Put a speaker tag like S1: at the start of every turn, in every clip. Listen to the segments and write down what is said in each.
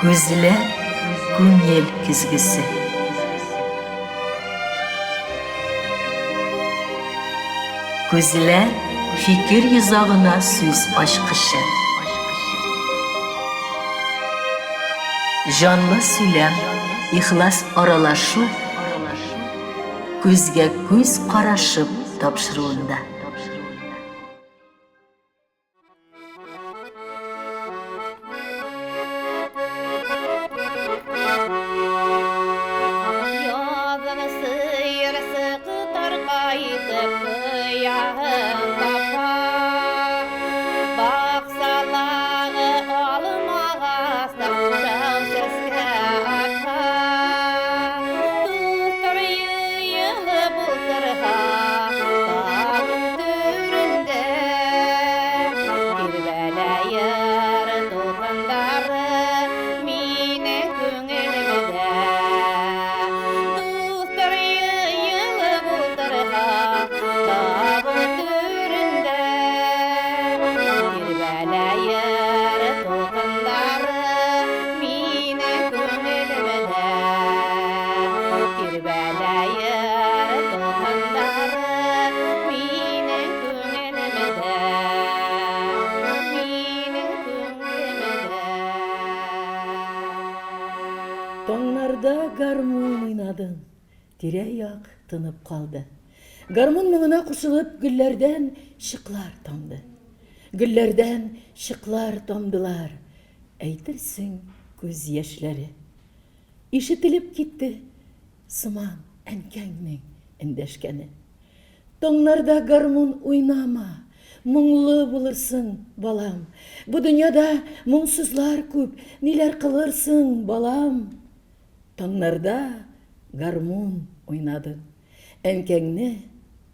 S1: Күзләр күңел көзгесе. Күзләр фикер йозагына сүз ачкычы. Җанлы сөйләм, ихлас аралашу күзгә күз карашып тапшыруында.
S2: Таңнарда гармун уйнадың, Тирә-як тынып калды. Гармун моңына кушылып, Гөлләрдән чыклар тамды. Гөлләрдән чыклар тамдылар, Әйтерсең, күз яшьләре. Ишетелеп китте сыман әнкәңнең эндәшкәне. Таңнарда гармун уйнама, моңлы булырсың, балам. Бу дөньяда моңсызлар күп, ниләр кылырсың, балам? Таңнарда гармун уйнадың, әнкәңне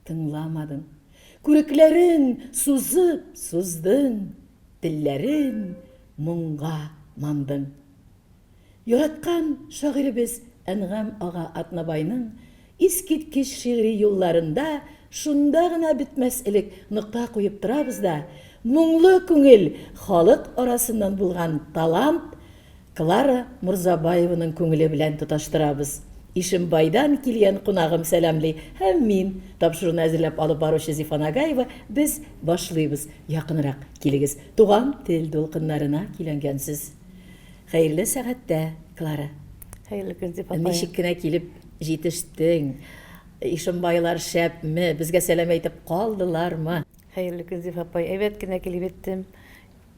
S2: тыңламадың. Күрекләрен сузып суздың, телләрен моңга мандың. Яраткан шагыйребез Әнгам ага Атнабайның искиткеч шигъри юлларында шунда гына бетмәс элек нокта куеп торабыз да, моңлы күңел, халык арасыннан булган талант Клара Морзабаеваның күңеле белән тоташтырабыз. Ишембайдан килгән кунагым сәламли һәм мин, тапшыруны әзерләп алып баручы Зифа Нагаева, без башлыйбыз. Якынрак килегез, туган тел дулкыннарына көйләнгәнсез. Хәерле сәгатьтә, Клара.
S3: Хәерле көн, Зифа апай.
S2: Ничек кенә килеп җитештең? Ишембайлар шәпме? Безгә сәлам әйтеп калдылармы?
S3: Хәерле көн, Зифа апай. Әйбәт кенә килеп җиттем.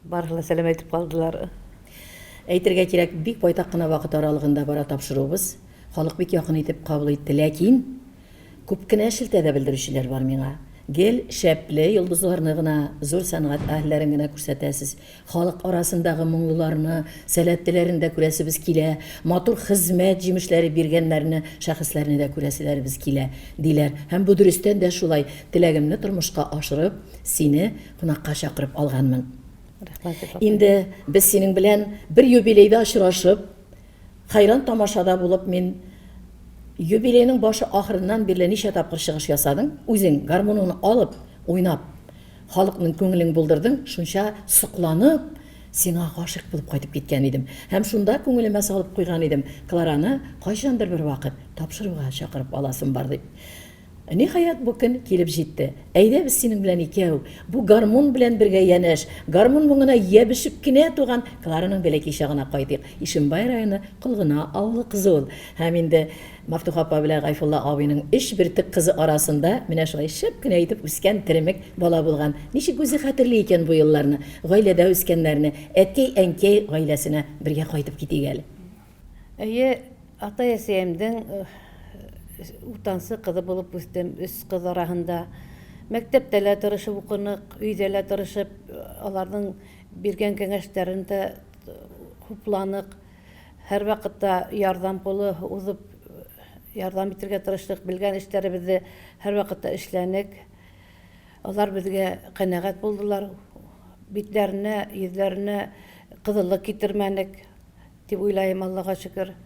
S3: Барысы да сәлам әйтеп калдылар.
S2: Әйтергә кирәк, бик байтак кына вакыт аралыгында бара тапшыруыбыз. Халык бик якын итеп кабул итте. Ләкин Күп кенә шелтә дә белдерүчеләр бар миңа. Гел шәпле йолдызларны гына, зур сәнгать әһелләрен генә күрсәтәсез. Халык арасындагы моңлыларны, сәләтлеләрен дә күрәсебез килә, матур хезмәт җимешләре биргәннәрне, шәхесләрне дә күрәселәребез килә, диләр. Һәм бу дөрестән дә шулай. Теләгемне тормышка ашырып, сине кунакка чакырып алганмын.
S3: Рәхмәт, апа.
S2: Инде без синең белән бер юбилейда очрашып, Хәйран тамашада булып мин юбилейның башы ахырыннан бирле ничә тапкыр чыгыш ясадың, үзең гармуныңны алып, уйнап, халыкның күңелен булдырдың, шунча сокланып, сиңа гашыйк булып кайтып киткән идем. Һәм шунда күңелемә салып куйган идем, Клараны кайчандыр бер вакыт тапшыруга чакырып аласым бар дип. Ниһаять, бу көн килеп җитте. Әйдә без синең белән икәү, бу гармун белән бергә янәш, гармун моңына ябешеп кенә туган Клараның бәләкәй чагына кайтыйк. Ишембай районы Колгына авылы кызы ул. Һәм инде Мафтуха апа белән Гайфулла абыйның өч бөртек кызы арасында менә шулай шәп кенә итеп үскән теремек бала булган. Ничек үзе хәтерли икән бу елларны, гаиләдә үскәннәрне, әткәй-әнкәй гаиләсенә бергә кайтып китик әле.
S3: Әйе, атай-әсәемнең уртанчы кызы булып үстем, өч кыз араһында. Мәктәптә лә тырышып укынык, өйдә лә тырышып, аларның биргән киңәшләрен дә хупланык. Һәрвакытта ярдәм кулы узып, ярдәм итәргә тырыштык, белгән эшләребезне һәрвакытта эшләнек. Алар безгә канәгать булдылар. Битләренә, йөзләренә кызыллык китермәнек. Дип уйлаем, Аллага шөкер.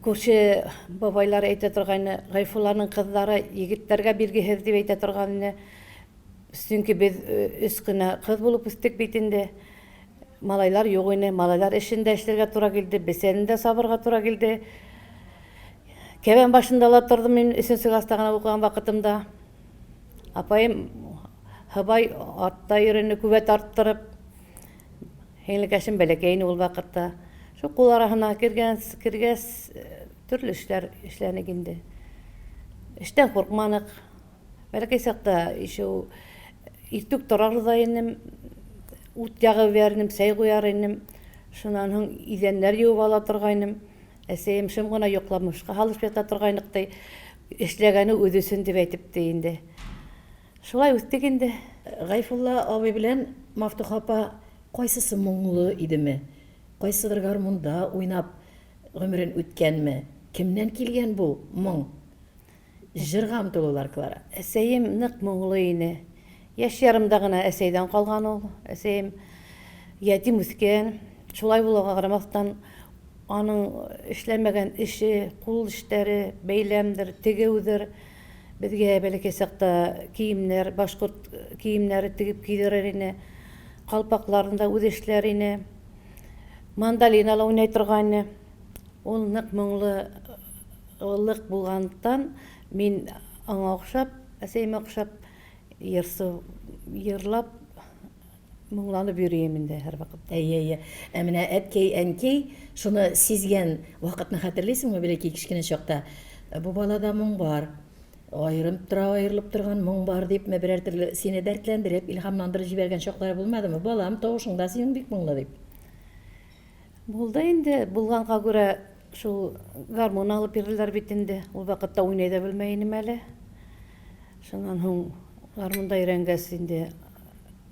S3: Күрше бабайлар әйтә торгайны, Гайфулланың кызлары егетләргә биргесез дип әйтә торган иде. Чөнки без өч кенә кыз булып үстек бит инде. Малайлар юк ине. Малайлар эшен дә эшләргә тура килде, бесәнен дә сабырга тура килде. Кәбән башында ла тордым мин өченче класста гына укыган вакытымда. Апаем Һыбай атта йөрене күбә тарттырып. Һеңлекәшем бәләкәй ине ул вакытта. Шул кул арасына кергән, кергәс, төрле эшләр эшләнек инде. Эштән куркманык. Бәләкәй чакта еще иртүк торар да инем, ут ягып бирер чәй куяр инем. Шуннан соң идәннәр юып ала торгайным. Әсәем шым гына йокламышка салышып ята торгайнык ди. Эшләгәне үзе өчен дип әйтеп ди инде. Шулай үстек инде.
S2: Гайфулла абый белән Мафтуха апа кайсысы моңлы идеме? Кайсыдыр гармунда уйнап гомерен үткәнме? Кемнән килгән бу моң? Җырга омтылулар, Клара.
S3: Әсәем нык моңлы ине. Яшь ярымда гына әсәйдән калган ул. Әсәем ятим үскән. Шулай булуга карамастан, аның эшләмәгән эше, кул эшләре, бәйләмдер, тегеүдер. Безгә бәләкәй чакта киемнәр, башкорт киемнәре тегеп кидерер ине. Калпакларын да үзе эшләр ине. Мандолинала уйнай торган ине. Ул нык моңлы лык булганлыктан, мин аңа охшап, әсәемә охшап, йырсы йырлап, моңланып йөрием инде һәрвакыт.
S2: Әйе, әйе. Ә менә әткәй, әнкәй шуны сизгән вакытны хәтерлисеңме, бәләкәй кечкенә чакта? Бу балада моң бар, аерым тора, аерылып торган моң бар дипме, берәр төрле сине дәртләндереп, илһамландырып җибәргән чаклары булмадымы? Балам, тавышың да синең бик моңлы дип.
S3: Булды инде, булганга күрә шул гармун алып бирделәр бит инде. Ул вакытта уйный да белмәй инем әле. Шуннан һуң гармунда өйрәнгәч инде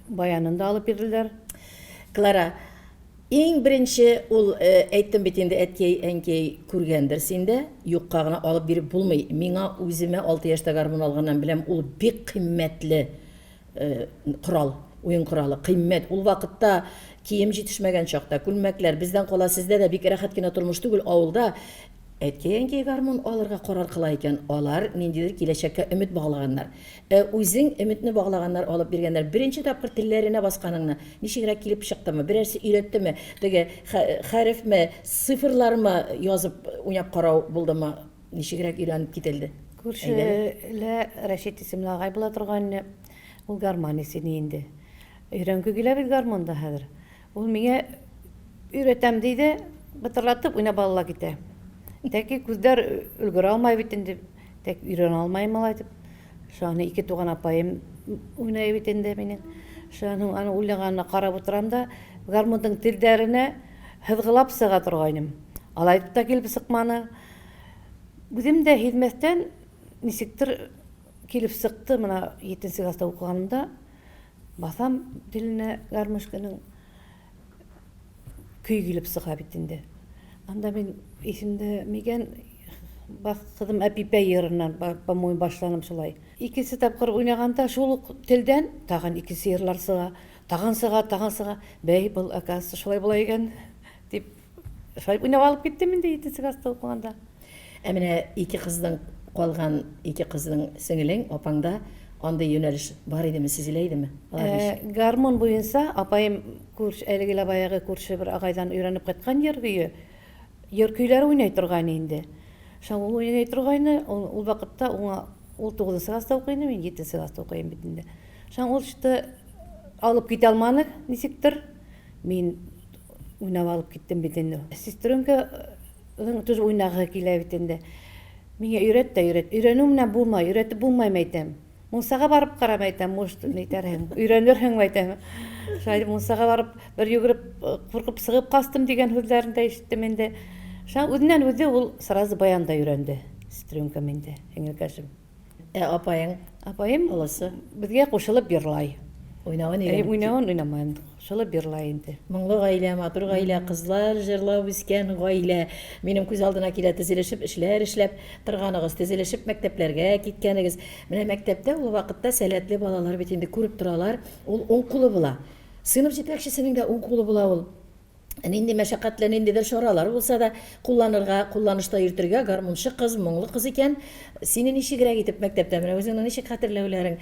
S3: баянын да алып бирделәр.
S2: Клара, иң беренче ул, әйттем бит инде, әткәй, әнкәй күргәндер синдә, юкка гына алып биреп булмый. Миңа үземә 6 яшьтә гармун алганнан беләм, ул бик кыйммәтле корал, уен коралы, кыйммәт. Ул вакытта кием җитешмәгән чакта, күлмәкләр, бездән кала сездә дә бик рәхәт кенә тормыш түгел, авылда әткәй-әнкәй гармун алырга карар кыла икән, алар ниндидер киләчәккә өмет баглаганнар. Ә үзең өметне баглаганнар, алып биргәннәр. Беренче тапкыр телләренә басканыңны ничегрәк килеп чыктымы, берәрсе өйрәттеме, теге хәрефме, цифрлармы язып уйнап карау булдымы? Ничегрәк өйрәнеп кителде?
S3: Күршелә Рәшит исемле агай була торган иде. Ул гармонист иде инде. Өйрәнге килә бит гармунда хәзер. Ул миңа өйрәтәм ди дә, бытырлатып уйнап ала китә. Тәки күзләр өлгерә алмай бит инде. Тәк өйрәнә алмыйм алай дип. Шуны ике туган апаем уйнай бит инде минем. Шуның аны уйнаганына карап утырам да, гармунның телләренә һызгылап сыга торгайным. Алай дип тә килеп сыкманы. Үзем дә һизмәстән, ничектер килеп чыкты, менә җиденче класста укыганымда, басам теленә гармошканың, көй килеп чыга бит инде. Анда мин исемдә микән, Бах кызым Әпипә йырыннан, по-моему, башланым шулай. Икенче тапкыр уйнаганда шул ук телдән тагын икенче йырлар чыга, тагын чыга, тагын чыга. Бәй, был, оказывается, шулай була икән, дип Шулай уйнап алып киттем инде җиденче класста укыганда.
S2: Ә менә ике кызның калган ике кызның сеңелең, апаңда андый юнәлеш бар идеме, сизелә идеме? Алар
S3: э,
S2: ничек?
S3: Гармун буенча апаем күрше, әлеге лә баягы күрше бер агайдан өйрәнеп кайткан йыр көе, йыр көйләре уйнай торган инде. Шул ул уйнай торгайны, ул, ул вакытта уңа ул тугызынчы класста укый иде, мин җиденче класста укыйм бит инде. Шуңа ул что алып китә алмады ничектер. Мин уйнап алып киттем бит инде. Сестренканың тоже уйнагы килә бит инде. Миңа өйрәт тә өйрәт. Өйрәнү менә булмай, өйрәтеп булмай мәйтәм. Мунсага барып кара мәйтәм, может, нитәрһең, өйрәнерһең мәйтәм. Шулай мунсага барып бер йөгереп э, куркып сыгып кастым дигән сүзләрен дә ишеттем инде. Шуңа үзеннән үзе ул сразу баянда өйрәнде. Сестренкам инде, сеңелкәшем.
S2: Ә апаең?
S3: Апаем
S2: олысы
S3: безгә кушылып йырлай.
S2: Уйнавын өйрәнеп.
S3: Уйнавын уйнамый, кушылып йырлай инде.
S2: Моңлы гаилә, матур гаилә, кызлар җырлап үскән гаилә. Минем күз алдына килә тезелешеп эшләр эшләп торганыгыз, тезелешеп мәктәпләргә киткәнегез. Менә мәктәптә ул вакытта сәләтле балалар бит инде күреп торалар, ул уң кулы була. Сыйныф җитәкчесенең дә уң кулы була ул. Нинди мәшәкатьле, ниндидер чаралар булса да кулланырга, кулланышта йөртергә гармунчы кыз, моңлы кыз икән. Сине ничегрәк итеп мәктәптә, менә үзеңнең ничек хәтерләүләрең,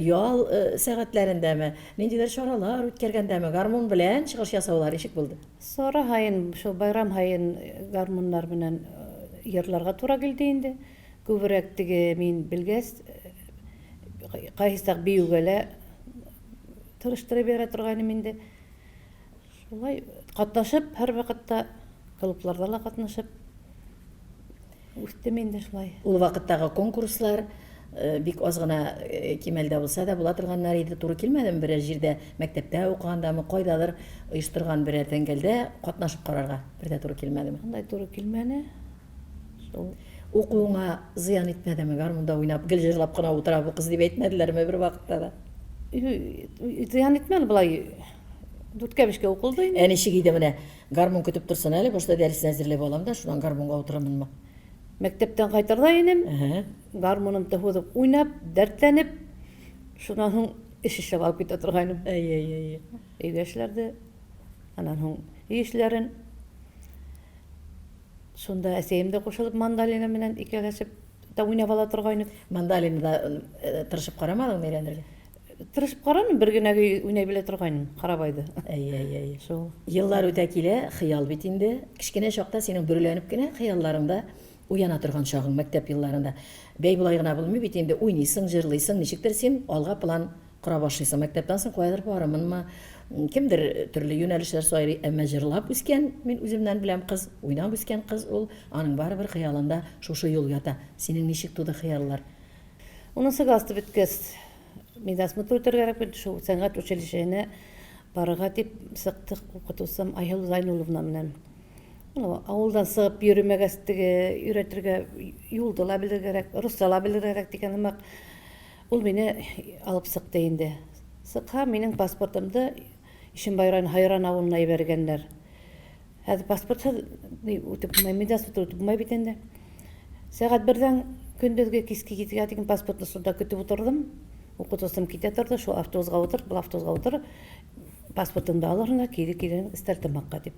S2: ял сәгатьләрендәме, ниндидер чаралар үткәргәндәме, гармун белән чыгыш ясаулар ничек булды?
S3: Сара һаен, шул байрам һаен гармуннар белән йырларга тура килде инде. Күбрәк теге мин белгәч, кайсытак биюгә лә тырыштырып бирә торган идем инде. Шулай катнашып, һәрвакытта клубларда ла катнашып үстем инде шулай.
S2: Ул вакыттагы конкурслар э, бик аз гына э, кимәлдә булса да була торганнар иде. Туры килмәдеме берәр җирдә, мәктәптә укыгандамы, кайдадыр оештырган берәр тәңгәлдә катнашып карарга бер дә туры килмәдеме?
S3: Андай туры килмәде.
S2: Шул. Укуыңа зыян итмәдеме, гармунда уйнап, гел җырлап кына утыра бу кыз дип әйтмәделәрме бер вакытта да?
S3: Зыян итмәде, болай дүрткә бишкә укылды инде.
S2: Ә ничек иде менә, гармун көтеп торсын әле, башта дәресне әзерләп алам да, шуннан гармунга утырырмынмы?
S3: Мәктәптән кайтыр да инем, гармунымны һузып уйнап, дәртләнеп, шуннан соң эш эшләп алып китә торгайным.
S2: Әйе, әйе, әйе.
S3: Өйгә эшләрде, аннан соң өй эшләрен. Шунда әсәем дә кушылып мандолина белән икәүләшеп тә уйнап ала торгайнык.
S2: Мандолинада э, тырышып карамадыңмы өйрәнергә?
S3: Тырышып карадым, бер генә көй уйнай белә торгайным, Карабайды.
S2: Әйе, әйе, әйе.
S3: Шул.
S2: Еллар үтә килә, хыял бит инде. Кечкенә чакта синең бөреләнеп кенә хыялларыңда уяна торган чагың мәктәп елларында. Бәй болай гына булмый бит инде, уйныйсың, җырлыйсың, ничектер син алга план Кора башлыйсың. Мәктәптән соң каядыр барырмынмы? Кемдер төрле юнәлешләр сайлый, әмма җырлап үскән, мин үземнән беләм, кыз, уйнап үскән кыз ул, аның барыбер хыялында шушы юл ята. Синең ничек туды хыяллар?
S3: Унынчы классны беткәч, медосмотр үтәргә кирәк бит, шул сәнгать училищеһенә барырга дип чыктык укытучым Айһылу Зайнулловна белән. Ну, авылдан чыгып йөрмәгәч, теге өйрәтергә юлды ла белергә кирәк, русча ла белергә кирәк дигән сымак. Ул мине алып чыкты инде. Чыкһа, минем паспортымды Ишембай районы Хайран авылына ибәргәннәр. Хәзер паспортсыз үтеп булмый, медосмотр үтеп булмый бит инде. Сәгать бердән көндезге кичке китергә дигән паспортны шунда көтеп утырдым. Укытучым китә торды, шул автобусга утыр, был автобусга утыр, паспортыңды алырсың да кире килерсең Стәрлетамакка дип.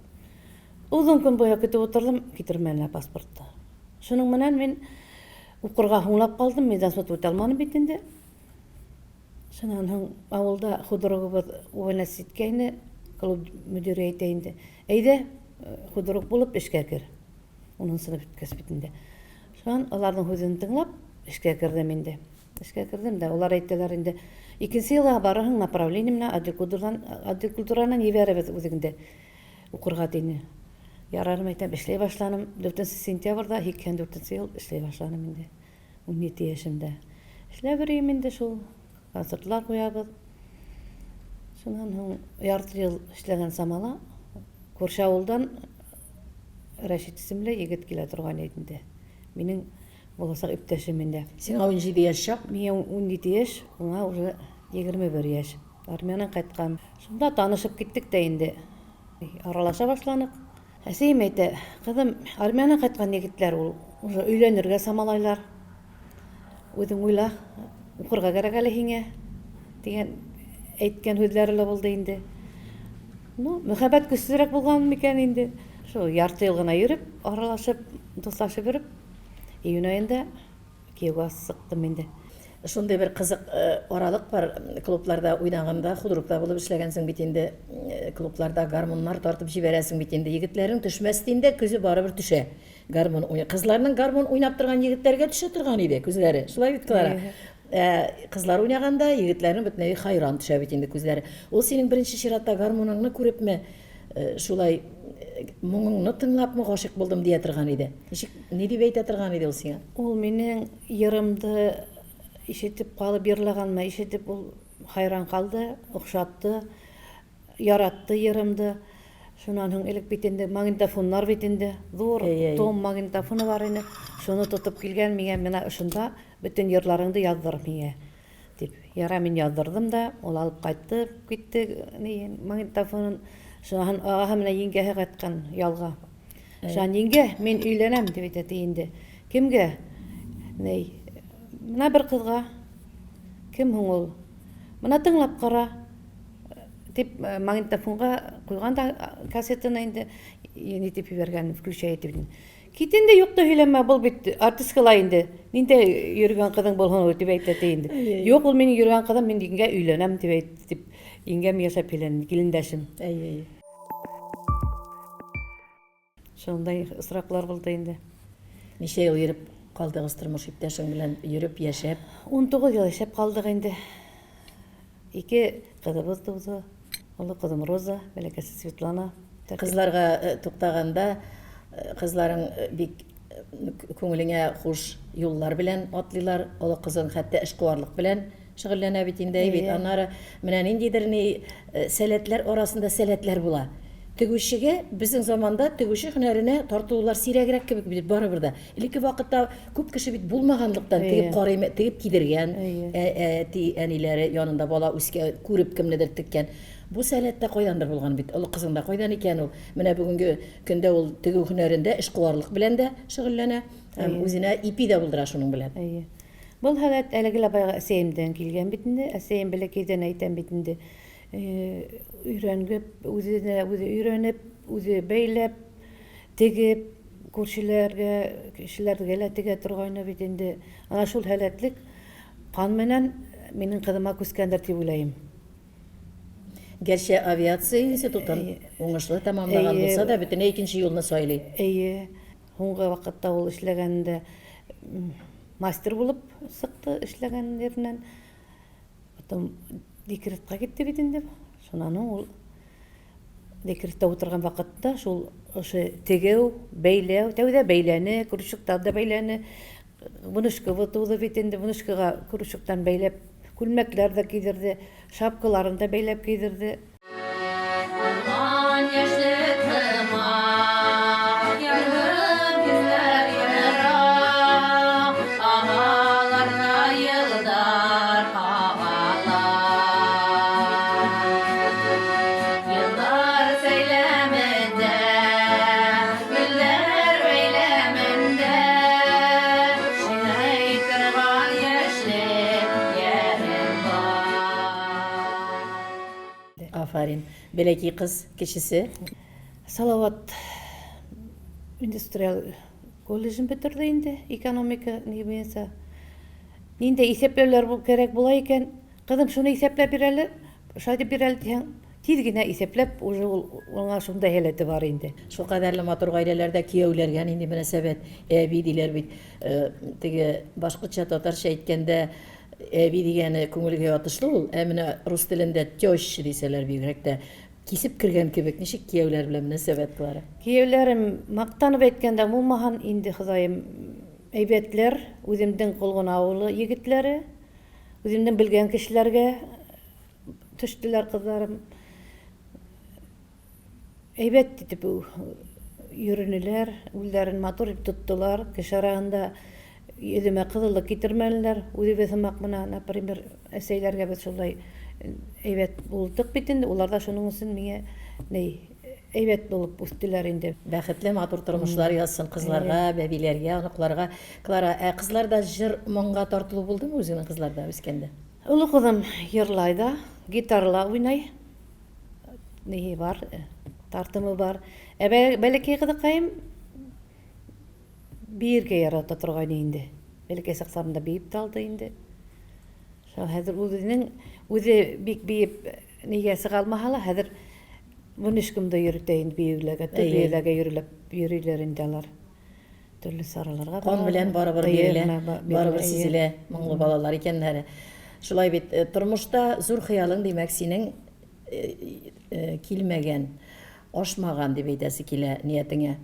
S3: Озын көн буе көтеп утырдым, китермәделәр паспортты. Шуның белән мин Укырга һуңлап калдым, медосмотр үтә алмадым бит инде. Шуннан һуң авылда худругыбыз увольняться иткәйне, клуб мөдире әйтә инде, әйдә, худруг булып эшкә кер. Унынчы сыйныф беткәч бит инде. Шуннан аларның һүзен тыңлап, эшкә кердем инде. Эшкә кердем дә, алар әйтәләр инде, икенче елга барырһың направление менә отдел культурадан, отдел культурадан ебәрәбез үзеңдә. Укырга дини. Ярар, мәйтәм, эшләй башланым. 4 сентябрьдә 84 ел эшләй башланым инде. 17 яшемдә. Эшләп йөрим инде шул. Концертлар куябыз. Шуннан соң ярты ел эшләгән самала күрше авылдан Рәшит исемле егет килә торган иде инде. Минем булачак иптәшем инде.
S2: Сиңа 17 яшь чак?
S3: Миңа 17 яшь, аңа уже 21 яшь. Армиянән кайткан. Шунда танышып киттек тә инде. Аралаша башланык. Әсием әйтә, кызым, армиянән кайткан егетләр ул уже өйләнергә самалайлар. Үзең уйла, укырга кирәк әле һиңә, дигән әйткән сүзләре лә булды инде. Ну, мөхәббәт көчлерәк булган микән инде. Шул ярты ел гына йөреп, аралашып, дуслашып йөреп, июнь аенда Кияүгә сыктым инде.
S2: Шундый бер кызык аралык бар, клубларда уйнаганда, худрукта булып эшләгәнсең бит инде, клубларда гармуннар тартып җибәрәсең бит инде. Егетләрең төшмәс дим дә, күзе барыбер төшә. Гармун уйный. Кызларның гармун уйнап торган егетләргә төшә торган иде күзләре. Шулай бит, Клара? Ә кызлар уйнаганда егетләрнең бөтенләй хайран төшә бит инде күзләре. Ул синең беренче чиратта гармуныңны күрепме, Шулай моңыңны тыңлапмы гашыйк булдым дия торган иде. Ничек, ни дип әйтә торган иде ул сиңа?
S3: Ул минең йырымды ишетеп калып, йырлаганмы ишетеп, ул хайран калды, охшатты, яратты йырымды. Шуннан соң элек бит инде магнитофоннар бит инде, зур том магнитофоны бар иде. Шуны тотып килгән миңа, менә шунда бөтен йырларыңды яздыр миңа. Дип, яра мин яздырдым да, ул алып кайтты, китте ни магнитофонын. Шуннан агаһы менә еңгәһе кайткан ялга. Шуннан еңгә, мин өйләнәм, дип әйтә ти инде. Кемгә? Ни, менә бер кызга. Кем һуң ул? Менә тыңлап кара. Дип магнитофонга куйган да кассетаны инде нитеп җибәргән, включай итеп. Кит инде, юк та һөйләмә, был бит артистка ла инде. Ниндәй йөргән кызың булһын ул дип әйтә ти инде. Юк, ул минем йөргән кызым, мин еңгә өйләнәм дип әйтте дип. Еңгәм яшәп килә, килендәшем.
S2: Әйе, әйе.
S3: Шундай очраклар булды инде.
S2: Ничә ел йөреп калдыгыз тормыш иптәшең белән, йөреп, яшәп?
S3: 19 ел яшәп калдык инде. Ике кызыбыз туды. Олы кызым Роза, бәләкәсе Светлана.
S2: Кызларга э, туктаганда, э, кызларың э, бик күңелеңә хуш юллар белән атлыйлар. Олы кызың хәтта эшкуарлык белән шөгыльләнә бит инде, бит. Аннары менә ниндидер ни сәләтләр арасында сәләтләр була. Тегүчегә безнең заманда тегүче һөнәренә тартылулар сирәгрәк кебек бит барыбер дә. Элекке вакытта күп кеше бит булмаганлыктан тегеп карыйм, тегеп кидергән, әти әниләре янында бала үскән, күреп кемнедер теккән. Бу сәләт тә кайдандыр булган бит. Олы кызың да кайдан икән ул? Менә бүгенге көндә ул тегү һөнәрендә эшкуарлык белән дә шөгыльләнә һәм үзенә ипи дә булдыра шуның белән.
S3: Әйе. Был һәләт әлеге лә баягы әсәемдән килгән бит инде. Әсәем бәләкәйдән әйтәм бит инде. Өйрәнгеп, үзенә үзе өйрәнеп, үзе бәйләп, тегеп, күршеләргә, кешеләргә лә тегә торгайны бит инде. Ана шул һәләтлек кан менән минем кызыма күчкәндер дип уйлыйм.
S2: Гәрчә авиация институтын уңышлы тәмамлаган булса да, бөтенләй икенче юлны сайлый.
S3: Әйе. Һуңгы вакытта ул эшләгәндә мастер булып чыкты эшләгән ереннән. Потом декретка китте бит инде. Шуннан ул декретта утырган вакытта шул ошо тегеү, бәйләү, тәүдә бәйләне, крючоктан да бәйләне. Внучка туды бит инде, внучкага крючоктан бәйләп күлмәкләр дә кидерде, шапкаларын да бәйләп кидерде.
S2: Афарин. Бәләкәй кыз, кечесе.
S3: Салават индустриаль колледжын бетерде инде, экономика ни буенча. Нинди исәпләүләр кирәк була икән, кызым шуны исәпләп бир әле, шулай дип бир әле дисәң, тиз генә исәпләп, уже ул аңа шундай һәләте бар инде.
S2: Шул кадәрле матур гаиләләрдә кияүләргә нинди мөнәсәбәт, әби диләр бит. Э, теге башкортча, татарча әйткәндә, Әби дигәне күңелгә ятышлы ул, ә менә рус телендә теща дисәләр бигрәк тә кисеп кергән кебек. Ничек кияүләр белән мөнәсәбәт, Клара?
S3: Кияүләрем, мактанып әйткәндә булмаһан инде, Ходаем, әйбәтләр, үземнең Колгын авылы егетләре, үземнең белгән кешеләргә төштеләр кызларым. Әйбәт итеп йөренеләр, үзләрен матур итеп тоттылар. Кеше арасында йөземә кызыллык китермәделәр. Үзебез сымак менә, например, әсәйләргә без шулай әйбәт булдык бит инде. Улар да шуның өчен миңа ни әйбәт булып үстеләр инде.
S2: Бәхетле матур тормышлар язсын кызларга, бәбиләргә, оныкларга. Клара, ә кызларда җыр моңга тартылу булдымы үзеңнең кызларда үскәндә?
S3: Олы кызым җырлай да, гитарла уйнай. Неге бар, тартымы бар. Ә бәләкәй кызыкаем биергә ярата торган инде. Бәләкәй чакларында биеп тә алды инде. Шул хәзер үзенең үзе бик биеп нигә чыга алмаһа ла, хәзер внучкам да йөртә инде биюләргә, төрле җирләргә йөриләр, йөриләр инде алар. Төрле сараларга
S2: Кан белән барыбер бирелә, барыбер сизелә моңлы балалар икәннәре. Шулай бит, э, тормышта зур хыялың, димәк, синең э, э, килмәгән, ашмаган дип әйтәсе килә ниятеңә.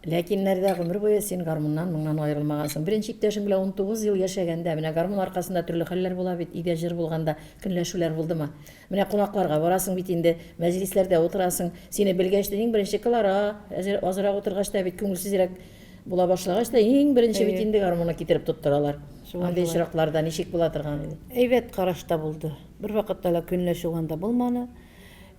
S2: Ләкин нәрдә гомер буе син гармуннан, моңнан аерылмагансың. Беренче иптәшең белән 19 ел яшәгәндә, менә гармун аркасында төрле хәлләр була бит, өйдә җыр булганда көнләшүләр булдымы? Менә кунакларга барасың бит инде, мәҗлесләрдә утырасың. Сине белгәч тә иң беренче Клара, әзер азрак утыргач та бит күңелсезрәк була башлагач та иң беренче бит инде гармунны китереп тоттыралар. Андый очракларда ничек була торган иде?
S3: Әйбәт карашта булды. Бервакытта да көнләшү анда булманы.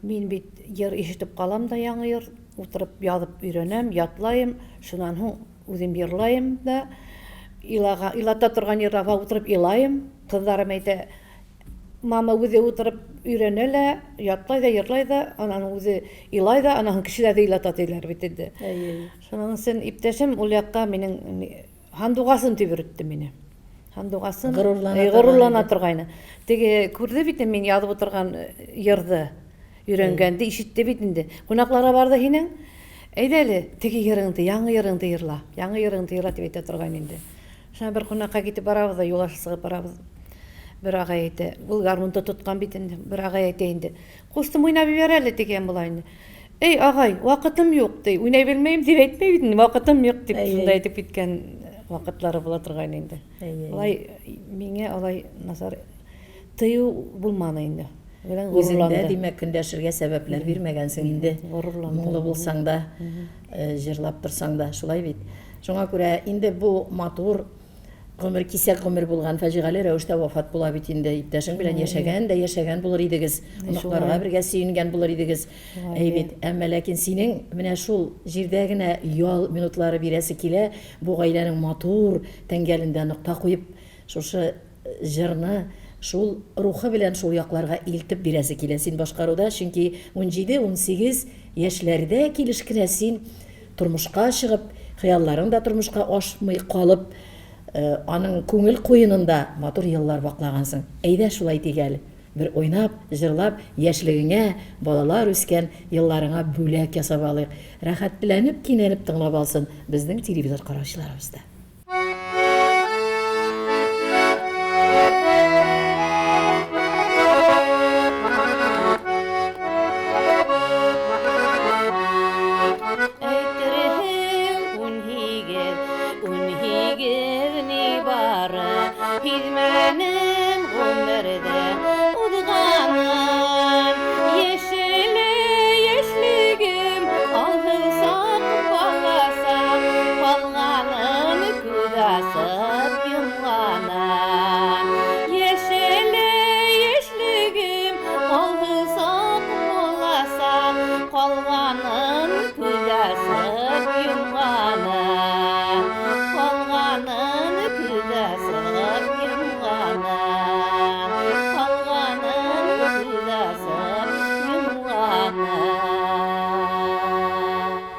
S3: Мин бит йыр ишетеп калам да яңа йыр, утырып язып өйрәнәм, ятлаем, шуннан һуң үзем йырлаем да. Илага, илата торган йырларга утырып илаем. Кызларым әйтә, Мама үзе утырып өйрәнә лә, ятлай да, йырлай да, анан үзе илай да, анан кешеләр дә илата диләр бит инде.
S2: Әйе.
S3: Шуның өчен иптәшем ул якка минең һандугасын дип йөртте мине. Һандугасын.
S2: Горурлана
S3: Горурлана торгайны. Теге күрде бит мин язып утырган йырды. Өйрәнгәнде, ишетте бит инде. Кунакларга барды һинең. Әйдә әле, теге йырыңды, яңы йырыңды йырла. Яңы йырыңды йырла дип әйтә торган инде. Шуңа бер кунакка китеп барабыз да, юл аша чыгып барабыз. Бер агай әйтә, ул гармунда тоткан бит инде. Бер агай әйтә инде. Кустым уйнап җибәр әле дигән була инде. Эй, агай, вакытым юк ди. Уйнай белмәйм дип әйтмәй бит инде, вакытым юк дип шунда әйтеп киткән вакытлары була торган инде. Алай миңа алай назар тыю булмады инде.
S2: Үзеңдә, димәк, көндәшергә сәбәпләр бирмәгәнсең инде. Моңлы булсаң да, җырлап торсаң да, шулай бит. Шуңа күрә инде бу матур гомер, кисәк гомер булган, фаҗигале рәвештә вафат була бит инде. Иптәшең белән яшәгән дә яшәгән булыр идегез, оныкларга бергә сөенгән булыр идегез. Әй бит, әмма ләкин синең менә шул җирдә генә ял минутлары бирәсе килә, бу гаиләнең матур тәңгәлендә нокта куеп, шушы җырны шул рухы белән шул якларга илтеп бирәсе килә син башкаруда, чөнки унҗиде, 18 яшьләрдә килеш кенә син тормышка чыгып, хыялларың да тормышка ашмый калып, аның күңел куенында матур еллар ваклагансың. Әйдә шулай итик әле, бер уйнап, җырлап, яшьлегеңә, балалар үскән елларыңа бүләк ясап алыйк. Рәхәтләнеп, кинәнеп тыңлап алсын безнең телевизор караучыларыбыз да.
S3: Әйтерһең 18, 18 нибары, Һизмәнем гомердә узганын. Яшеле яшьлегем, алһынсак баласа, Калганын күз ачып йомганын. Яшеле яшьлегем, алһынсак баласа, Калганын күз ачып йомганын. Калганын күз ачып йомганын. Калганын күз ачып йомганын.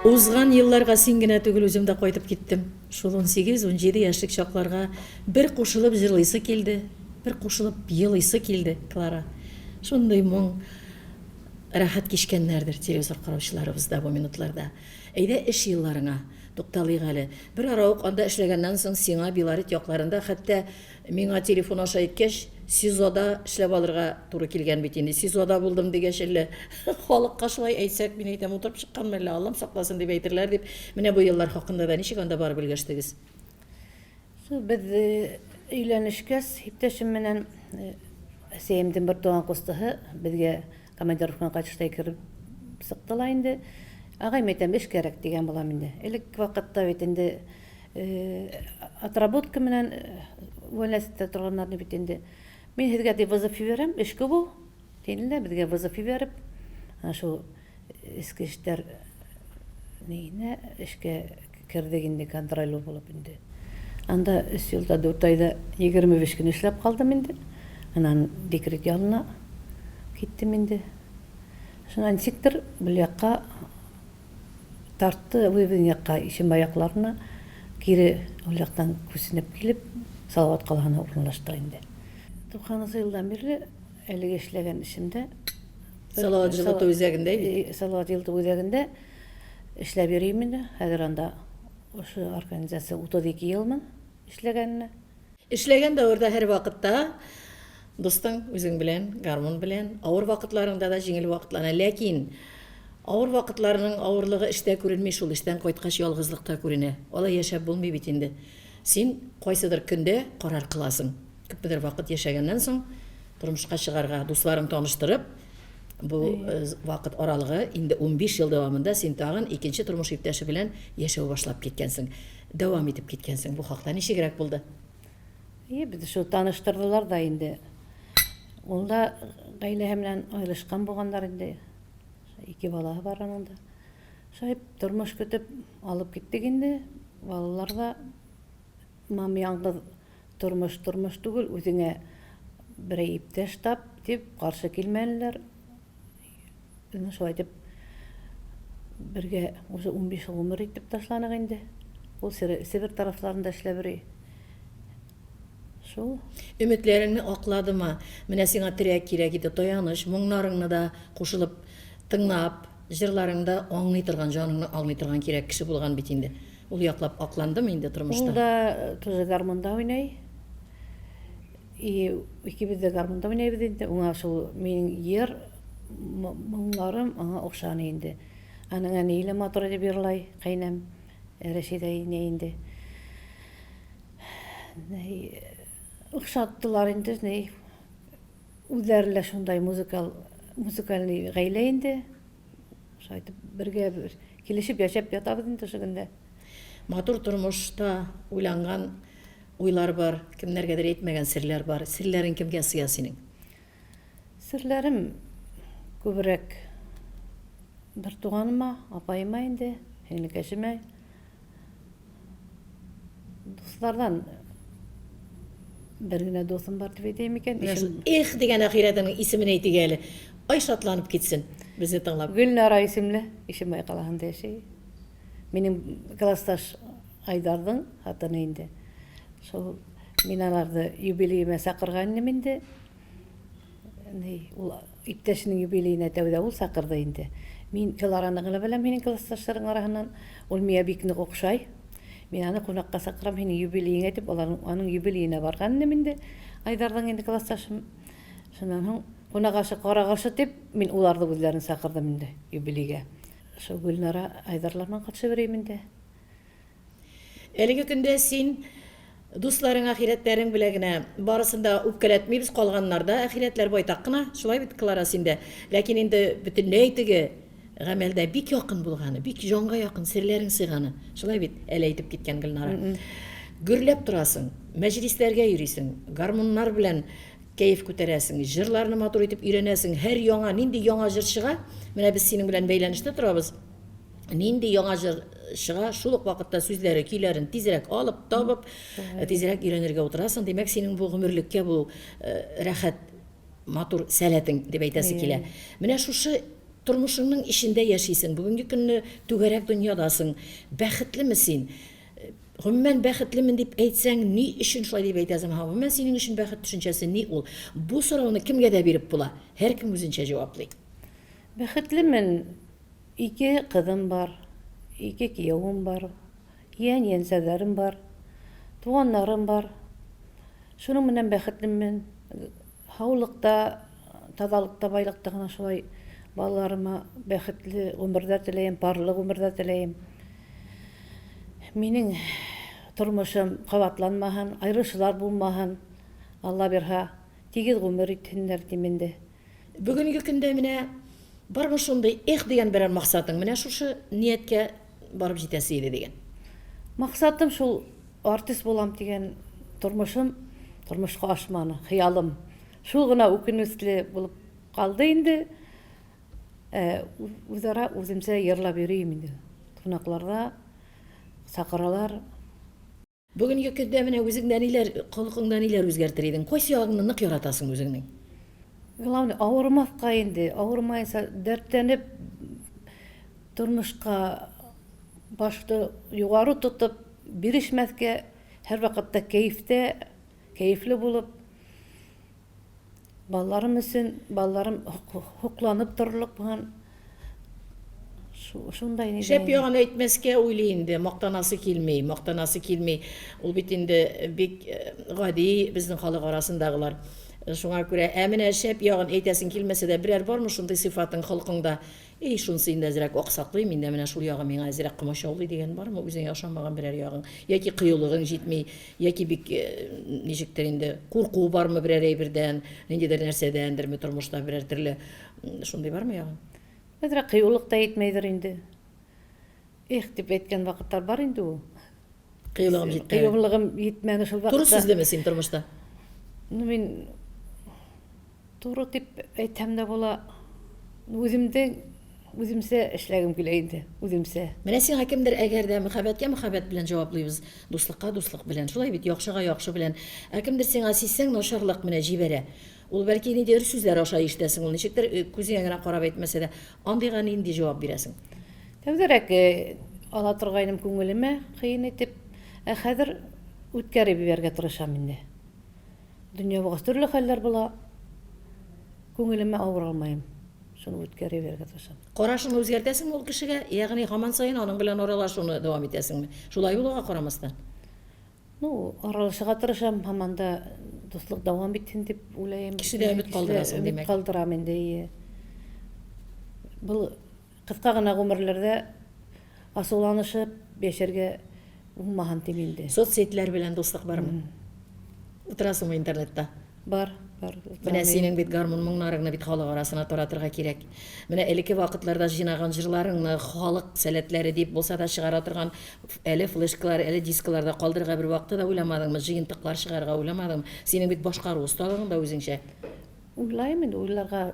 S2: Узган елларга син генә түгел, үзем дә кайтып киттем. Шул 18, 17 яшьлек чакларга бер кушылып җырлыйсы килде, бер кушылып елыйсы килде, Клара. Шундый моң, рәхәт кичкәннәрдер телевизор караучыларыбыз да бу минутларда. Әйдә эш елларыңа тукталыйк әле. Бер ара ук анда эшләгәннән соң сиңа Белорет якларында, хәтта миңа телефон аша әйткәч, СИЗОда эшләп алырга туры килгән бит инде. СИЗОда булдым дигәч, әллә халыкка шулай әйтсәк, мин әйтәм, утырып чыкканмы әллә, Аллам сакласын дип әйтерләр дип. Менә бу еллар хакында да ничек анда барып өлгәштегез?
S3: Шул без өйләнешкәч, иптәшем менән әсәемнең бер туган кустыһы безгә командировкадан кайтыштай кереп чыкты ла инде. Агай, мәйтәм, эш кәрәк дигән булам инде. Элек вакытта бит инде отработка менән увольнять итә торганнарны бит инде. Мин һеҙгә ди вызов ебәрәм, эш күп ул. Тине лә безгә вызов ебәреп, шул эчке эшләр нигенә эшкә кердек инде контролер булып инде. Анда өч елда дүрт айда 25 көн эшләп калдым инде. Аннан декрет ялына киттем инде. Шуннан ничектер бу якка тартты, безнең якка, Ишембай якларына кире ул яктан күченеп килеп, Салават каласына урнаштык инде. 90 елдан бирле әлеге эшләгән эшемдә
S2: Салават җылыту үзәгендә бит.
S3: Салават җылыту үзәгендә эшләп йөрим инде. Хәзер анда ошо организация 32 елмын эшләгәненә.
S2: Эшләгән дәвердә һәрвакытта дустың үзең белән, гармун белән, авыр вакытларыңда да, җиңел вакытларда. Ләкин авыр вакытларның авырлыгы эштә күренми шул, эштән кайткач ялгызлыкта күренә. Алай яшәп булмый бит инде. Син кайсыдыр көндә карар кыласың. Күпмедер вакыт яшәгәннән соң, тормышка чыгарга, дусларың таныштырып, бу вакыт аралыгы инде 15 ел дәвамында син тагын икенче тормыш иптәше белән яшәү башлап киткәнсең. Дәвам итеп киткәнсең. Бу хакта ничегрәк булды?
S3: Әйе, безне шул таныштырдылар да инде. Ул да гаиләһе белән аерылышкан булганнар инде. Ике балаһы бар аның да. Шулай тормыш көтеп алып киттек инде. Балалар да мам яңгыз тормыш тормыш түгел, үзеңә Берәй иптәш тап, дип каршы килмәделәр. Менә шулай итеп бергә уже 15 ел гомер итеп ташланык инде. Ул Себер тарафларында эшләп йөри. Шул.
S2: Өметләреңне акладымы? Менә сиңа терәк кирәк иде, таяныч, моңнарыңны да кушылып тыңлап, җырларыңны да аңлый торган, җаныңны аңлый торган кирәк кеше булган бит инде. Ул яклап акландымы инде тормышта?
S3: Ул да тоже гармунда уйный. И икебез дә гармунда уйныйбыз инде. Уңа шул минем ер моңнарым аңа охшаны инде. Аның әние лә матур итеп йырлай, кайнәм Рәшидә инә инде. Ни, охшаттылар инде, ни, үзләре лә шундай музыкал, музыкальный гаилә инде. Шулай итеп бергә бер килешеп яшәп ятабыз инде шушы көндә.
S2: Матур тормышта уйланган уйлар бар, кемнәргәдер әйтмәгән серләр бар. Серләрең кемгә сыя синең?
S3: Серләрем күбрәк бер туганыма, апаема инде, сеңлекәшемә. Дуслардан бер генә дусым бар дип әйтәйем микән?
S2: Менә шул эх дигән ахирәтеңнең исемен әйтик әле. Ай шатланып китсен безне тыңлап.
S3: Гөлнара исемле, Ишембай каласында яши. Минем классташ Айдарның хатыны инде. Шул мин аларны юбилеема чакырган идем инде. Ни, ул иптәшенең юбилеена тәүдә ул чакырды инде. Мин Клараны гына беләм һинең классташларың арасыннан. Ул миңа бик нык охшай. Мин аны кунакка чакырам һинең юбилееңә дип, аларның аның юбилеена барган идем инде. Айдарның инде классташым. Шуннан соң кунак ашы, карак ашы дип, мин уларны үзләрен чакырдым инде юбилейгә. Шул Гөлнара Айдарлар белән катышып йөрим инде.
S2: Әлеге көндә син дусларың, ахирәтләрең белән генә барысын да үпкәләтмибез, калганнарда ахирәтләр байтак кына, шулай бит, Клара, синдә. Ләкин инде бөтенләй теге гамәлдә бик якын булганы, бик җанга якын серләрең сыйганы, шулай бит, әле әйтеп киткән Гөлнара. Гөрләп торасың, мәҗлесләргә йөрисең, гармуннар белән кәеф күтәрәсең, җырларны матур итеп өйрәнәсең, һәр яңа, нинди яңа җыр чыга, менә без синең белән бәйләнештә торабыз, нинди яңа җыр чыга, шул ук вакытта сүзләре, көйләрен тизрәк алып, табып, тизрәк өйрәнергә утырасың. Димәк, синең бу гомерлеккә бу рәхәт, матур сәләтең дип әйтәсе килә. Менә шушы тормышыңның эчендә яшисең, бүгенге көнне түгәрәк дөньядасың. Бәхетлеме син? Гомумән, бәхетлемен дип әйтсәң, ни өчен шулай дип әйтәсең? Һәм гомумән, синең өчен бәхет төшенчәсе ни ул? Бу сорауны кемгә дә биреп була. Һәркем үзенчә җаваплый.
S3: Бәхетлемен Ике кызым бар, ике киявем бар, иян-янсәрләрем бар, туганнарым бар. Шуның белән бәхетлемен. Һаулыкта, тазалыкта, байлыкта гына шулай балаларыма бәхетле гомерләр теләем, парлы гомерләр теләем. Минең тормышым кабатланмаһын, аерылышулар булмаһын, Алла бирһа, тигез гомер итһеннәр дим инде.
S2: Бүгенге көндә менә бармы шундый эх дигән берәр максатың, менә шушы нияткә барып җитәсе иде дигән?
S3: Максатым шул артист булам дигән тормышым тормышка ашманы, хыялым. Шул гына үкенечле булып калды инде. Ә үзара үземчә йырлап йөрим инде. Кунакларда чакыралар.
S2: Бүгенге көндә менә үзеңдә ниләр, холкыңда ниләр үзгәртер идең? Кайсы ягыңны нык яратасың үзеңнең?
S3: Главное, авырмаска инде. Авырмаенча дәртләнеп, тормышка башты югары тотып, бирешмәскә, һәрвакытта кәефтә, кәефле булып, Балаларым өчен, балаларым һокланып торырлык булган шундай
S2: ни. Шәп ягын әйтмәскә уйлый инде, мактанасы килми, мактанасы килми. Ул бит инде бик э, гади безнең халык арасындагылар. Шуңа күрә, ә менә шәп ягын әйтәсең килмәсә дә, берәр бармы шундый сыйфатың холкыңда? Эй, шунысы инде әзрәк аксаклый, миндә менә шул ягы миңа әзрәк комачаулый дигән бармы? Үзеңә ошамаган берәр ягың? Яки кыюлыгың җитми, яки бик ничектер инде курку бармы берәр әйбердән, ниндидер нәрсәдәндерме тормышта берәр төрле шундый бармы ягың?
S3: Әзрәк кыюлык та җитмәйдер инде. Эх, дип әйткән вакытлар бар инде ул.
S2: Кыюлыгым җитмәде.
S3: Кыюлыгым җитмәде шул вакытта.
S2: Туры сүзлеме син тормышта?
S3: Ну, мин туры дип әйтсәм дә була. Үземдә. Үземчә эшләгем килә инде, үземчә.
S2: Менә сиңа кемдер әгәр дә мөхәббәткә мөхәббәт белән җаваплыйбыз, дуслыкка дуслык белән. Шулай бит, яхшыга яхшы белән. Ә кемдер сиңа сизсәң начарлык менә җибәрә. Ул бәлки ниндидер сүзләр аша ишетәсең, ул ничектер күзеңә генә карап әйтмәсә дә, андыйга нинди җавап бирәсең?
S3: Тәүдәрәк ала торгайным күңелемә кыен итеп, ә хәзер үткәреп җибәрергә тырышам инде. Дөнья булгач төрле хәлләр була. Күңелемә авыр алмыйм. Шуны үткәрә бирергә тырышам.
S2: Карашыңны үзгәртәсеңме ул кешегә, ягъни һаман саен аның белән аралашуны дәвам итәсеңме? Шулай булуга карамастан.
S3: Ну, аралашырга тырышам, һаман да дуслык дәвам итсен дип уйлыйм.
S2: Кешедә өмет калдырасың, димәк.
S3: Өмет калдырам инде, ие. Был кыска гына гомерләрдә асуланышып яшәргә булмаһын дим инде.
S2: Соцсетьләр белән дуслык бармы? Утырасыңмы интернетта?
S3: Бар, бар.
S2: Менә синең бит гармун моңнарыңны бит халык арасына таратырга кирәк. Менә элекке вакытларда җыйнаган җырларыңны халык сәләтләре дип булса да чыгара торган әле флешкалар, әле дискларда калдырырга бер вакытта да уйламадыңмы? Җыентыклар чыгарырга уйламадыңмы? Синең бит башкару осталыгың да үзеңчә.
S3: Уйлыйм инде, уйларга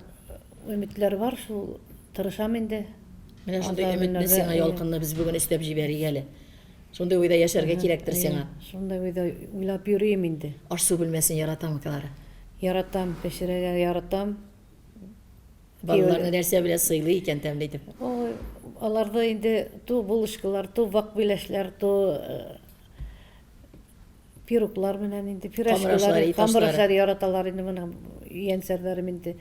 S3: өметләр бар, шул тырышам инде.
S2: Менә шундый өметне сиңа ялкынны без бүген өстәп җибәрик әле. Шундый уйда яшәргә кирәктер сиңа.
S3: Шундый уйда уйлап йөрим инде.
S2: Аш-су бүлмәсен яратамы, Клара?
S3: Яратам, пешерергә яратам.
S2: Балаларны нәрсә белән сыйлый икән тәмле итеп?
S3: Ой, аларда инде ту булочкалар, ту вак миләшләр, ту пироглар белән инде, пирожкилар, камыр ашлары яраталар инде моны янсәрләрем инде.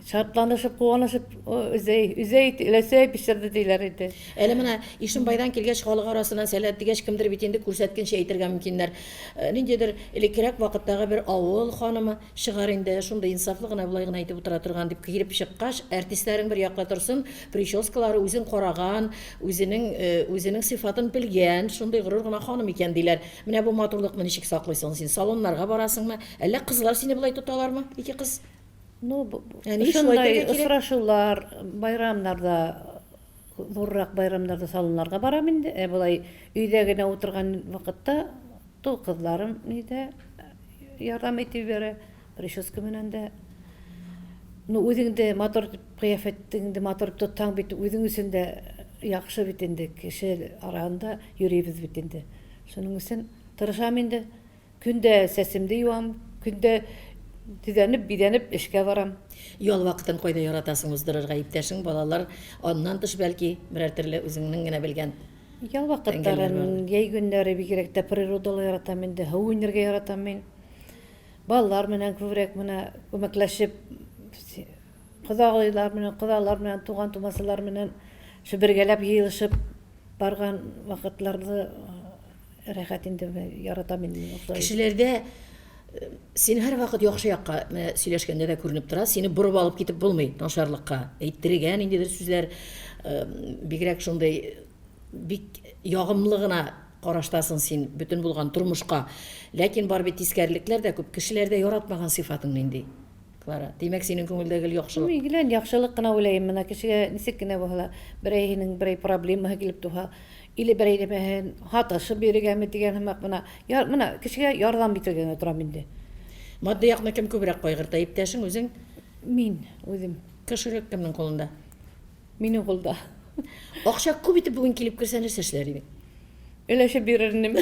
S3: Шатланышып, куанышып, Өзәй, Өзәй, Ләсәй пешерде диләр инде.
S2: Әле менә Ишембайдан килгәч, халык арасыннан сәләт дигәч, кемдер бит инде күрсәткәнчә әйтергә мөмкиннәр. Ниндидер элеккерәк вакыттагы бер авыл ханымы чыгар инде, шундый инсафлы гына болай гына әйтеп утыра торган дип килеп чыккач, әртистләрең бер якта торсын, прическалары үзен караган, үзенең үзенең сыйфатын белгән, шундый горур гына ханым икән диләр. Менә бу матурлыкны ничек саклыйсың син? Салоннарга барасыңмы? Әллә кызлар сине болай тоталармы? Ике кыз.
S3: Ну, шундай очрашулар, байрамнарда, зуррак байрамнарда салоннарга барам инде. Ә болай өйдә генә утырган вакытта тол кызларым нидә ярдәм итеп җибәрә, прическа белән дә. Ну, үзең дә матур кыяфәтеңне матур тотсаң бит, үзең өчен дә яхшы бит инде, кеше арасында йөрибез бит инде. Шуның өчен тырышам инде. Көн дә сәсемде юам, көн дә төзәнеп, бидәнеп эшкә барам.
S2: Ял вакытын кайда яратасың уздырырга, иптәшең, балалар, аннан тыш бәлки, берәр төрле үзеңнең генә белгән
S3: Ял вакытларын, җәй көннәре бигрәк тә природалы яратам инде, һу инергә яратам мин. Балалар белән күбрәк менә күмәкләшеп, кодагыйлар белән, кодалар белән, туган-тумасалар белән шу бергәләп җыелышып барган вакытларны Рәхәт инде, яратам инде мин
S2: шулай. Кешеләрдә э, син һәрвакыт яхшы якка менә сөйләшкәндә дә күренеп тора, сине борып алып китеп булмый начарлыкка. Әйттерергә ниндидер сүзләр, э, бигрәк шундый бик ягымлы гына караштасың син бөтен булган тормышка. Ләкин бар бит тискәрелекләр дә күп. Кешеләрдә яратмаган сыйфатың нинди? Клара, димәк, синең күңелдә гел яхшылык.
S3: Мин гелән яхшылык кына уйлыйм. Менә кешегә ничек кенә булса, берәйһенең берәй проблемаһы килеп туһа, или берәй нәмәһен һатышып бирергәме дигән һымак менә, яр, менә кешегә ярдәм итергә генә торам инде.
S2: Матди якны кем күбрәк кайгырта, иптәшең, үзең?
S3: Мин, үзем.
S2: Кошелек кемнең кулында?
S3: Минем кулда.
S2: Акча күп итеп бүген килеп керсә, нәрсә эшләр идең?
S3: Өләшеп бирер инем.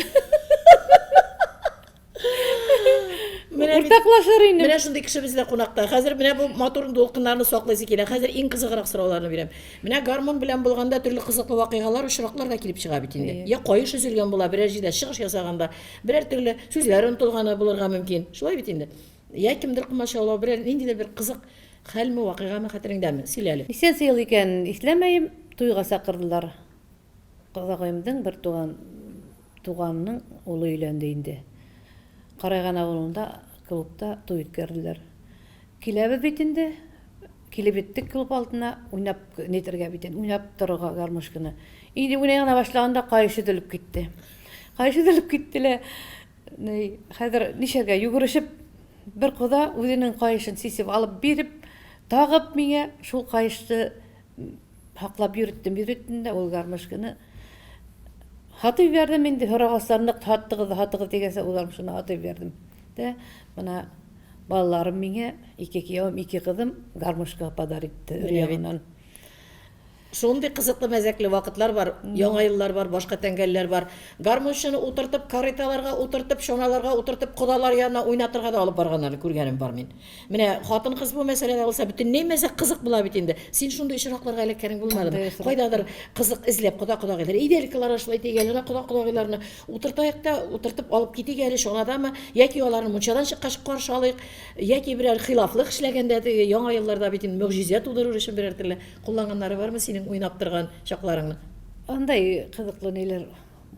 S3: Менә Уртаклашыр инем.
S2: Менә шундый кеше бездә кунакта. Хәзер менә бу матур дулкыннарны саклыйсы килә. Хәзер иң кызыграк сорауларны бирәм. Менә гармун белән булганда төрле кызыклы вакыйгалар, очраклар да килеп чыга бит инде. Я каеш өзелгән була, берәр җирдә чыгыш ясаганда, берәр төрле сүзләр онытылганы булырга мөмкин. Шулай бит инде. Я кемдер комачаулау, берәр ниндидер бер кызык хәлме, вакыйгамы хәтереңдәме? Сөйлә әле.
S3: Ничәнче ел икәнен исләмәем, туйга чакырдылар. Кодагыемның бертуган туганының улы өйләнде инде. Карайган авылында клубта туй үткәрделәр. Киләбез бит инде. Килеп җиттек клуб алдына, уйнап нитергә бит инде, уйнап торырга гармошканы. Инде уйный гына башлаганда каеш өзелеп китте. Каеш өзелеп китте лә, ни, хәзер нишләргә, йөгерешеп бер кода үзенең каешын сисеп алып биреп, тагып миңа шул каешны Һаклап йөрттем, йөрттем дә ул гармошканы һатып җибәрдем инде. Һорагаслар нык һаттыгыз да һаттыгыз дигәнсә, ул гармошканы һатып җибәрдем. Дә менә балаларым миңа, ике киявем, ике кызым гармошка подарить итте өр-яңыннан.
S2: Шундый кызыклы мәзәкле вакытлар бар, яңа еллар бар, башка тәңгәлләр бар. Гармунчыны утыртып, кареталарга утыртып, чаналарга утыртып, кодалар янына уйнатырга да алып барганнарын күргәнем бар мин. Менә хатын-кыз бу мәсьәләдә булса, бөтенләй мәзәк кызык була бит инде. Син шундый очракларга эләккәнең булмадымы? Кайдадыр кызык эзләп кода-кодагыйлар, әйдә әле Клара шулай итик әле, кода-кодагыйларны утыртаек та, утыртып алып китик әле чанадамы, яки аларны мунчадан чыккач каршы алыйк, яки берәр хилафлык эшләгәндә теге яңа елларда бит инде могҗиза тудырыр өчен берәр төрле Кулланганнары бармы синең уйнап торган чакларыңны?
S3: Андай кызыклы ниләр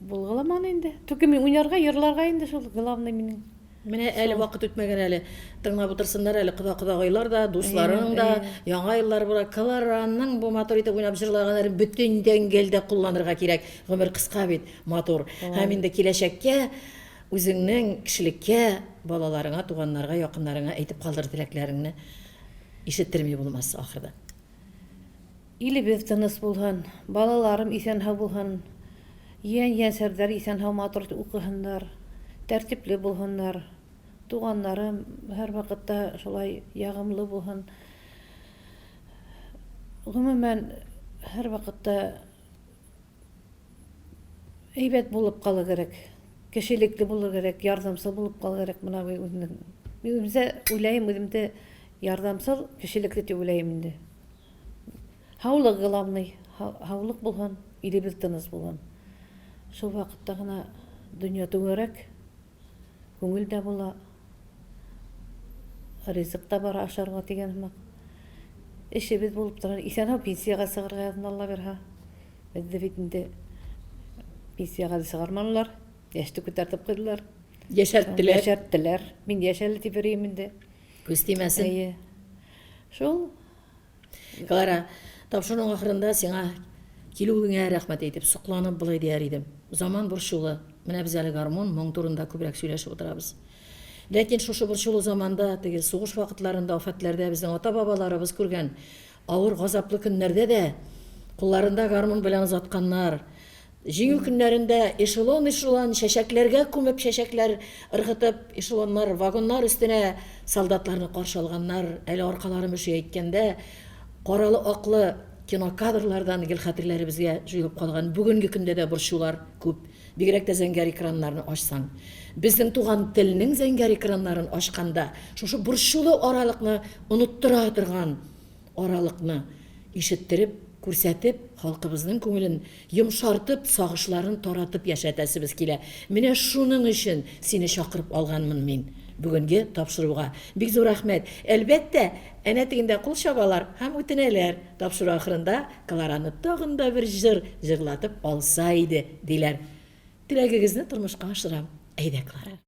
S3: булгаламан инде. Түке мин уйнарга, йырларга инде шул главный минем.
S2: Менә әле вакыт үтмәгән әле. Тыңлап утырсыннар әле кода-кодагыйлар да, дусларың да, яңа еллар була. Клараның бу матур итеп уйнап җырлаганнарын бөтен дәңгәлдә кулланырга кирәк. Гомер кыска бит, матур. Һәм инде киләчәккә үзеңнең кешелеккә, балаларыңа, туганнарга, якыннарыңа әйтеп калдыр теләкләреңне ишеттерми булмас ахырда.
S3: Илебез тыныч булһын, балаларым исән-һау булһын, иян-янсәрдәр исән-һау матур укыһыннар, тәртипле булһыннар, туганнарым һәрвакытта шулай ягымлы булһын. Гомумән, һәрвакытта әйбәт булып калу кирәк, кешелекле булу кирәк, ярдәмчел булып калу кирәк. Менә мин үземне, мин үземчә уйлыйм, үземдә ярдәмчел, кешелекле дип уйлыйм инде. Һаулык главный, һаулык булһын, илебез тыныч булһын. Шул вакытта гына дөнья түгәрәк, күңел дә була, ризык та бар ашарга дигән сымак. Эшебез булып тора. Исән-һау пенсиягә чыгарга язсын Алла бирһә. Безне бит инде пенсиягә дә чыгармадылар. Яшьте күтәртеп куйдылар.
S2: Яшәрттеләр.
S3: Яшәрттеләр. Мин яшь әле дип йөрим инде.
S2: Күз тимәсен.
S3: Әйе. Шул.
S2: Клара, тапшыруның ахырында сиңа килүеңә рәхмәт әйтеп, сокланып болай дияр идем. Заман борчулы. Менә без әле гармун, моң турында күбрәк сөйләшеп утырабыз. Ләкин шушы борчулы заманда, теге сугыш вакытларында, афәтләрдә безнең ата-бабаларыбыз күргән авыр, газаплы көннәрдә дә кулларында гармун белән озатканнар. Җиңү көннәрендә эшелон-эшелон чәчәкләргә күмеп, чәчәкләр ыргытып, эшелоннар, вагоннар өстенә солдатларны каршы алганнар. Әле аркалары мөши әйткәндә, каралы-аклы кинокадрлардан гел хәтерләребезгә җуелып калган. Бүгенге көндә дә борчулар күп. Бигрәк тә зәңгәр экраннарны ачсаң. Безнең туган телнең зәңгәр экраннарын ачканда, шушы борчулы аралыкны оныттыра торган аралыкны ишеттереп, күрсәтеп, халкыбызның күңелен йомшартып, сагышларын таратып яшәтәсебез килә. Менә шуның өчен сине чакырып алганмын мин бүгенге тапшыруга. Бик зур рәхмәт. Әлбәттә, әнә тегендә кул чабалар һәм үтенәләр, тапшыру ахырында Клараны тагын да бер җыр җырлатып алса иде, диләр. Теләгегезне тормышка ашырам. Әйдә, Клара.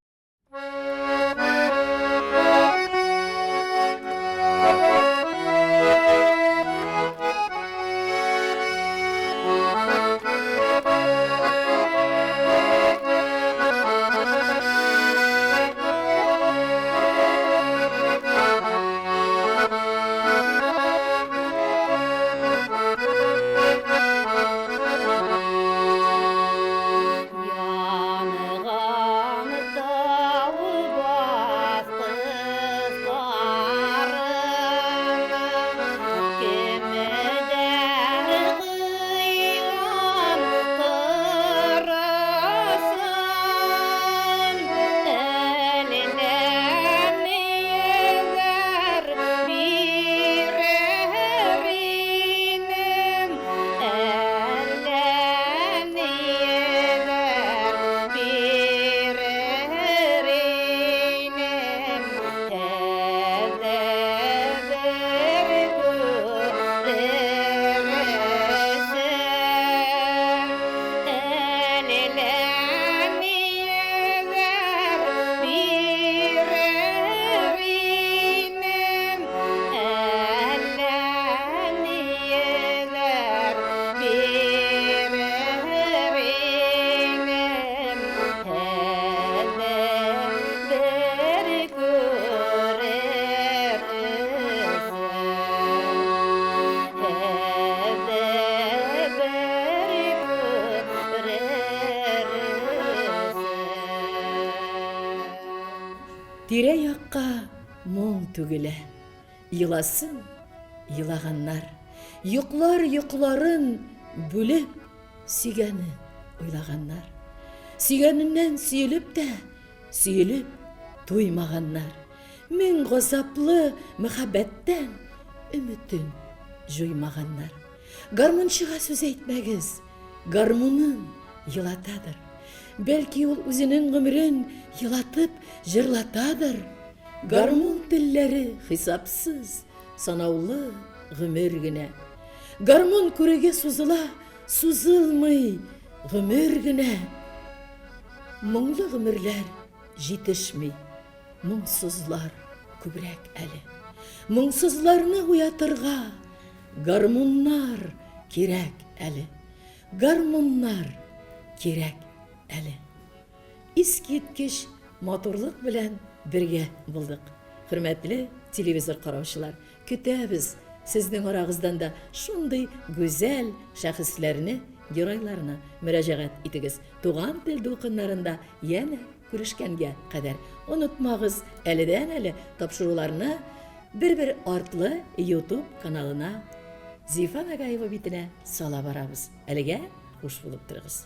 S2: Тирә-якка моң түгелә. Еласын елаганнар. Йоклар йокыларын бүлеп, сөйгәнен уйлаганнар. Сөйгәненнән сөелеп тә, сөелеп туймаганнар. Мең газаплы мәхәббәттән өметен җуймаганнар. Гармунчыга сүз әйтмәгез, гармунын елатадыр. Бәлки ул үзенең гомерен елатып җырлатадыр. Гармун телләре хисапсыз, санаулы гомер генә. Гармун күреге сузыла, сузылмый гомер генә. Моңлы гомерләр җитешми, моңсызлар күбрәк әле. Моңсызларны уятырга гармуннар кирәк әле. Гармуннар кирәк әле. Искиткеч матурлык белән бергә булдык. Хөрмәтле телевизор караучылар, көтәбез сезнең арагыздан да шундый гүзәл шәхесләрне, геройларны мөрәҗәгать итегез. Туган тел дулкыннарында янә күрешкәнгә кадәр. Онытмагыз, әледән-әле тапшыруларны бер-бер артлы YouTube каналына Зифа Нагаева битенә сала барабыз. Әлегә хуш булып торыгыз.